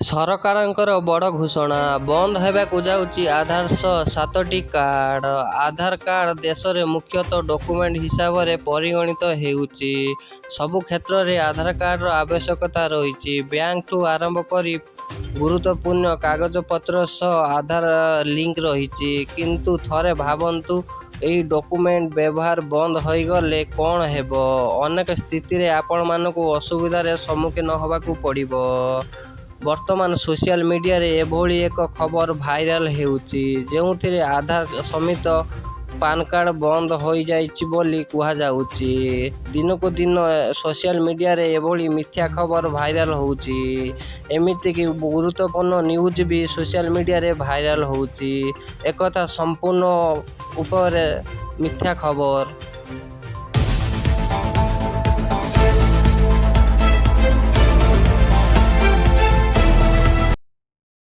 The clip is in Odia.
ସରକାରଙ୍କର ବଡ଼ ଘୋଷଣା। ବନ୍ଦ ହେବାକୁ ଯାଉଛି ଆଧାର ସହ ସାତଟି କାର୍ଡ। ଆଧାର କାର୍ଡ ଦେଶରେ ମୁଖ୍ୟତଃ ଡକ୍ୟୁମେଣ୍ଟ ହିସାବରେ ପରିଗଣିତ ହେଉଛି। ସବୁ କ୍ଷେତ୍ରରେ ଆଧାର କାର୍ଡର ଆବଶ୍ୟକତା ରହିଛି। ବ୍ୟାଙ୍କଠୁ ଆରମ୍ଭ କରି ଗୁରୁତ୍ୱପୂର୍ଣ୍ଣ କାଗଜପତ୍ର ସହ ଆଧାର ଲିଙ୍କ ରହିଛି। କିନ୍ତୁ ଥରେ ଭାବନ୍ତୁ, ଏହି ଡକ୍ୟୁମେଣ୍ଟ ବ୍ୟବହାର ବନ୍ଦ ହୋଇଗଲେ କଣ ହେବ? ଅନେକ ସ୍ଥିତିରେ ଆପଣମାନଙ୍କୁ ଅସୁବିଧାର ସମ୍ମୁଖୀନ ହେବାକୁ ପଡ଼ିବ। ବର୍ତ୍ତମାନ ସୋସିଆଲ ମିଡିଆରେ ଏଭଳି ଏକ ଖବର ଭାଇରାଲ ହେଉଛି, ଯେଉଁଥିରେ ଆଧାର ସମେତ ପାନ୍ କାର୍ଡ ବନ୍ଦ ହୋଇଯାଇଛି ବୋଲି କୁହାଯାଉଛି। ଦିନକୁ ଦିନ ସୋସିଆଲ ମିଡିଆରେ ଏଭଳି ମିଥ୍ୟା ଖବର ଭାଇରାଲ ହେଉଛି। ଏମିତିକି ଗୁରୁତ୍ୱପୂର୍ଣ୍ଣ ନ୍ୟୁଜ୍ ବି ସୋସିଆଲ ମିଡିଆରେ ଭାଇରାଲ ହେଉଛି। ଏକଥା ସମ୍ପୂର୍ଣ୍ଣ ଉପରେ ମିଥ୍ୟା ଖବର।